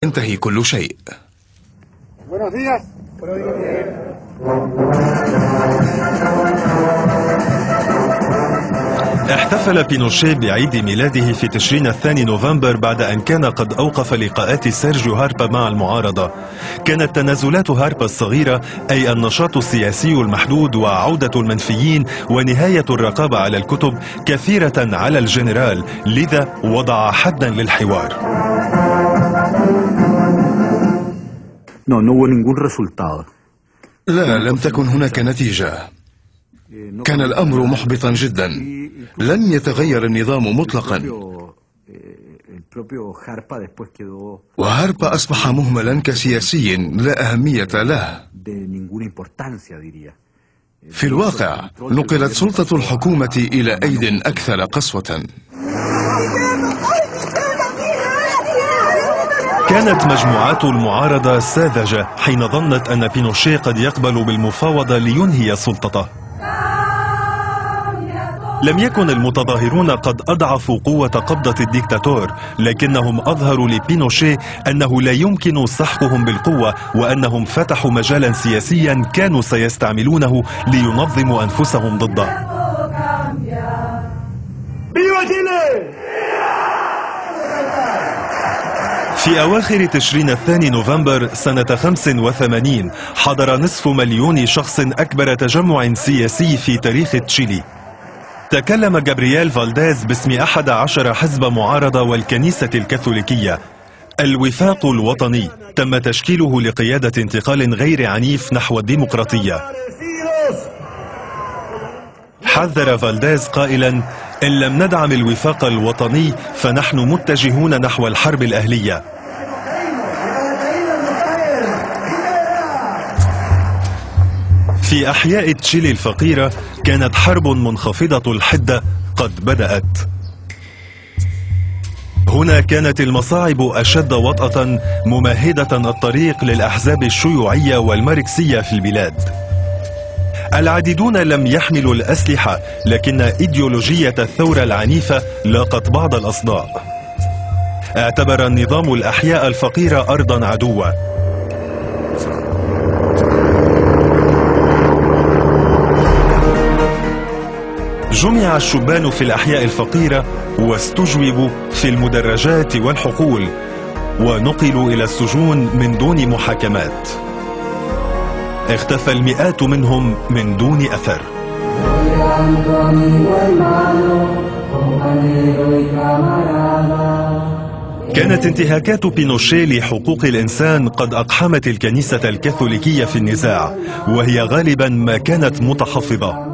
ينتهي كل شيء. احتفل بينوشيه بعيد ميلاده في تشرين الثاني نوفمبر بعد أن كان قد أوقف لقاءات سيرجيو هاربا مع المعارضة. كانت تنازلات هاربا الصغيرة أي النشاط السياسي المحدود وعودة المنفيين ونهاية الرقابة على الكتب كثيرة على الجنرال، لذا وضع حدا للحوار. لا، لم تكن هناك نتيجة. كان الأمر محبطا جدا. لن يتغير النظام مطلقا، وهاربا أصبح مهملا كسياسي لا أهمية له. في الواقع نقلت سلطة الحكومة إلى أيد أكثر قسوة. كانت مجموعات المعارضة ساذجة حين ظنت أن بينوشيه قد يقبل بالمفاوضة لينهي سلطته. لم يكن المتظاهرون قد أضعفوا قوة قبضة الديكتاتور، لكنهم أظهروا لبينوشيه أنه لا يمكن سحقهم بالقوة، وأنهم فتحوا مجالا سياسيا كانوا سيستعملونه لينظموا أنفسهم ضده. في أواخر تشرين الثاني نوفمبر سنة 85 حضر نصف مليون شخص أكبر تجمع سياسي في تاريخ تشيلي. تكلم جابرييل فالديز باسم 11 حزب معارضة والكنيسة الكاثوليكية. الوفاق الوطني تم تشكيله لقيادة انتقال غير عنيف نحو الديمقراطية. حذر فالديز قائلا: إن لم ندعم الوفاق الوطني فنحن متجهون نحو الحرب الأهلية. في أحياء تشيلي الفقيرة كانت حرب منخفضة الحدة قد بدأت. هنا كانت المصاعب أشد وطأة، ممهدة الطريق للأحزاب الشيوعية والماركسية في البلاد. العديدون لم يحملوا الأسلحة، لكن إيديولوجية الثورة العنيفة لاقت بعض الأصداء. اعتبر النظام الأحياء الفقيرة أرضا عدوة. جمع الشبان في الأحياء الفقيرة واستجوبوا في المدرجات والحقول، ونقلوا إلى السجون من دون محاكمات. اختفى المئات منهم من دون أثر. كانت انتهاكات بينوشيه لحقوق الإنسان قد أقحمت الكنيسة الكاثوليكية في النزاع، وهي غالبا ما كانت متحفظة.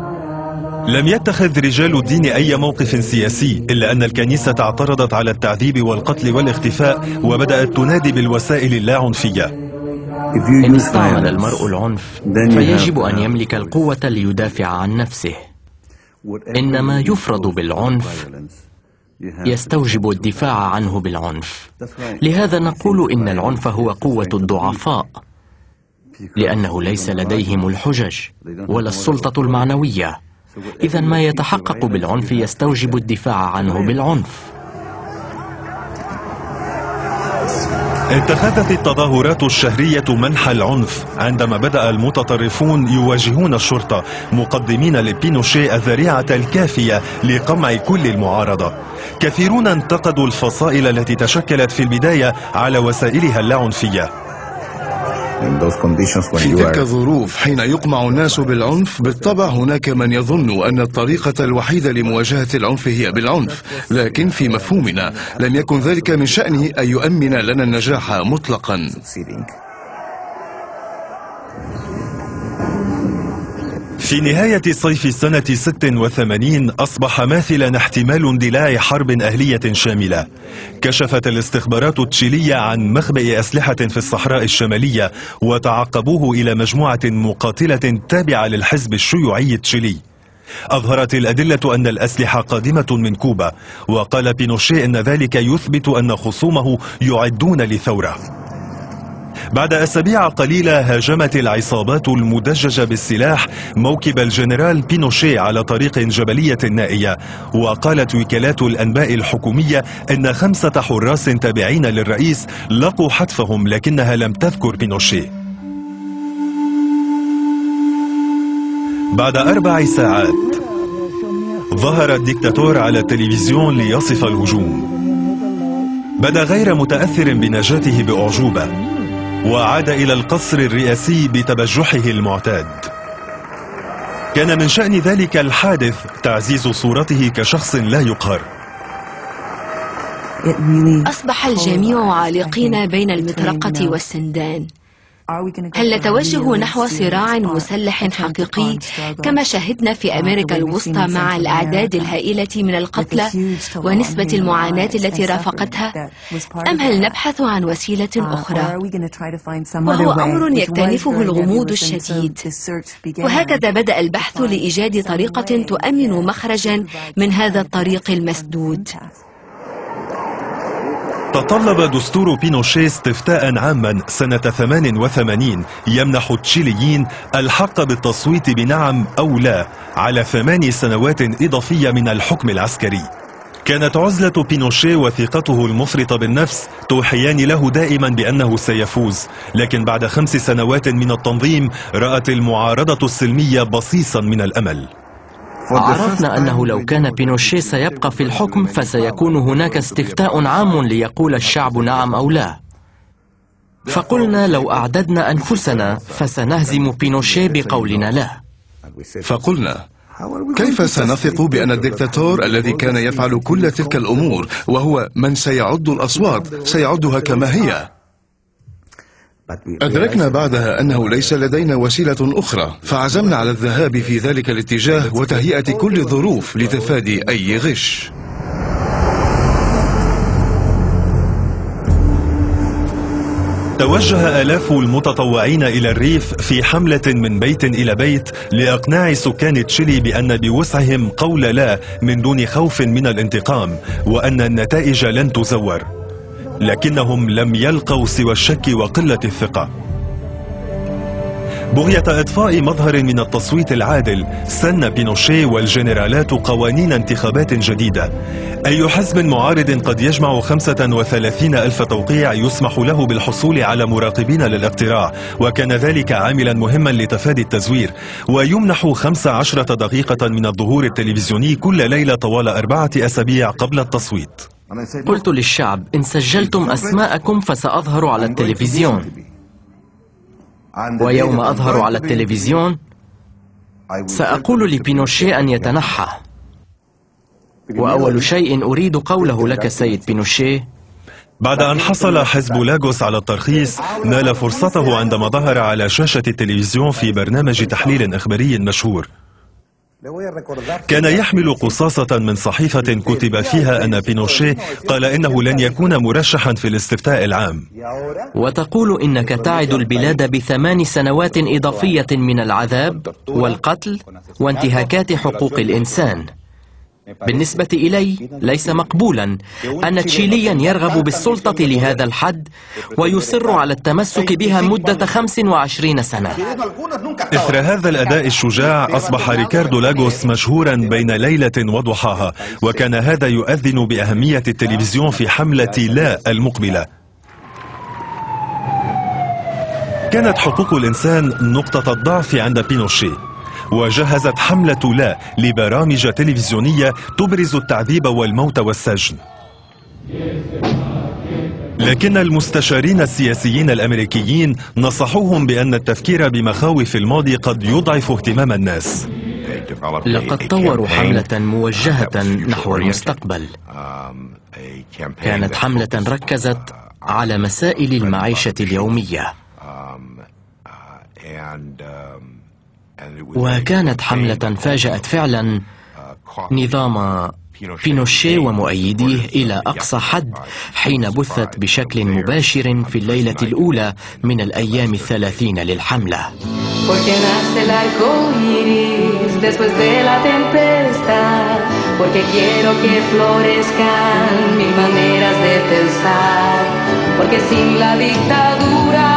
لم يتخذ رجال الدين أي موقف سياسي، إلا أن الكنيسة اعترضت على التعذيب والقتل والاختفاء، وبدأت تنادي بالوسائل اللاعنفية. إن استعمل المرء العنف فيجب أن يملك القوة ليدافع عن نفسه. إنما يفرض بالعنف يستوجب الدفاع عنه بالعنف. لهذا نقول إن العنف هو قوة الضعفاء، لأنه ليس لديهم الحجج ولا السلطة المعنوية. إذا ما يتحقق بالعنف يستوجب الدفاع عنه بالعنف. اتخذت التظاهرات الشهرية منحى العنف عندما بدأ المتطرفون يواجهون الشرطة، مقدمين لبينوشيه الذريعة الكافية لقمع كل المعارضة. كثيرون انتقدوا الفصائل التي تشكلت في البداية على وسائلها اللاعنفية. في تلك الظروف حين يقمع الناس بالعنف، بالطبع هناك من يظن أن الطريقة الوحيدة لمواجهة العنف هي بالعنف، لكن في مفهومنا لم يكن ذلك من شأنه أن يؤمن لنا النجاح مطلقا. في نهاية صيف سنة 86 أصبح ماثلا احتمال اندلاع حرب أهلية شاملة. كشفت الاستخبارات التشيلية عن مخبئ أسلحة في الصحراء الشمالية، وتعقبوه إلى مجموعة مقاتلة تابعة للحزب الشيوعي التشيلي. أظهرت الأدلة أن الأسلحة قادمة من كوبا، وقال بينوشيه أن ذلك يثبت أن خصومه يعدون لثورة. بعد أسابيع قليلة هاجمت العصابات المدججة بالسلاح موكب الجنرال بينوشي على طريق جبلية نائية، وقالت وكالات الأنباء الحكومية أن 5 حراس تابعين للرئيس لقوا حتفهم، لكنها لم تذكر بينوشي. بعد 4 ساعات ظهر الدكتاتور على التلفزيون ليصف الهجوم. بدا غير متأثر بنجاته بأعجوبة، وعاد إلى القصر الرئاسي بتبجحه المعتاد. كان من شأن ذلك الحادث تعزيز صورته كشخص لا يقهر. أصبح الجميع عالقين بين المطرقة والسندان. هل نتوجه نحو صراع مسلح حقيقي كما شاهدنا في أمريكا الوسطى مع الأعداد الهائلة من القتلى ونسبة المعاناة التي رافقتها، أم هل نبحث عن وسيلة أخرى؟ وهو أمر يكتنفه الغموض الشديد، وهكذا بدأ البحث لإيجاد طريقة تؤمن مخرجا من هذا الطريق المسدود. تطلب دستور بينوشي استفتاء عاما سنة 88 يمنح التشيليين الحق بالتصويت بنعم أو لا على 8 سنوات إضافية من الحكم العسكري. كانت عزلة بينوشي وثقته المفرطة بالنفس توحيان له دائما بأنه سيفوز، لكن بعد 5 سنوات من التنظيم رأت المعارضة السلمية بصيصا من الأمل. عرفنا أنه لو كان بينوشي سيبقى في الحكم فسيكون هناك استفتاء عام ليقول الشعب نعم أو لا. فقلنا لو أعددنا أنفسنا فسنهزم بينوشي بقولنا لا. فقلنا كيف سنثق بأن الدكتاتور الذي كان يفعل كل تلك الأمور وهو من سيعد الأصوات سيعدها كما هي؟ أدركنا بعدها أنه ليس لدينا وسيلة أخرى، فعزمنا على الذهاب في ذلك الاتجاه وتهيئة كل الظروف لتفادي أي غش. توجه آلاف المتطوعين إلى الريف في حملة من بيت إلى بيت لإقناع سكان تشيلي بأن بوسعهم قول لا من دون خوف من الانتقام، وأن النتائج لن تزور. لكنهم لم يلقوا سوى الشك وقلة الثقة. بغية إضفاء مظهر من التصويت العادل سن بينوشي والجنرالات قوانين انتخابات جديدة. أي حزب معارض قد يجمع 35,000 توقيع يسمح له بالحصول على مراقبين للاقتراع، وكان ذلك عاملا مهما لتفادي التزوير، ويمنح 15 دقيقة من الظهور التلفزيوني كل ليلة طوال 4 أسابيع قبل التصويت. قلت للشعب إن سجلتم أسماءكم فسأظهر على التلفزيون، ويوم أظهر على التلفزيون سأقول لبينوشي أن يتنحى. وأول شيء أريد قوله لك سيد بينوشي. بعد أن حصل حزب لاغوس على الترخيص نال فرصته عندما ظهر على شاشة التلفزيون في برنامج تحليل إخباري مشهور. كان يحمل قصاصة من صحيفة كتب فيها أن بينوشي قال إنه لن يكون مرشحا في الاستفتاء العام. وتقول إنك تعد البلاد ب8 سنوات إضافية من العذاب والقتل وانتهاكات حقوق الإنسان. بالنسبة إلي ليس مقبولا أن تشيليا يرغب بالسلطة لهذا الحد ويصر على التمسك بها مدة 25 سنة. إثر هذا الأداء الشجاع أصبح ريكاردو لاغوس مشهورا بين ليلة وضحاها، وكان هذا يؤذن بأهمية التلفزيون في حملة لا المقبلة. كانت حقوق الإنسان نقطة الضعف عند بينوشي، وجهزت حملة لا لبرامج تلفزيونية تبرز التعذيب والموت والسجن. لكن المستشارين السياسيين الأمريكيين نصحوهم بأن التفكير بمخاوف الماضي قد يضعف اهتمام الناس. لقد طوروا حملة موجهة نحو المستقبل. كانت حملة ركزت على مسائل المعيشة اليومية، وكانت حملة فاجأت فعلا نظام بينوشي ومؤيديه إلى أقصى حد حين بثت بشكل مباشر في الليلة الأولى من الأيام 30 للحملة. Porque sin la dictadura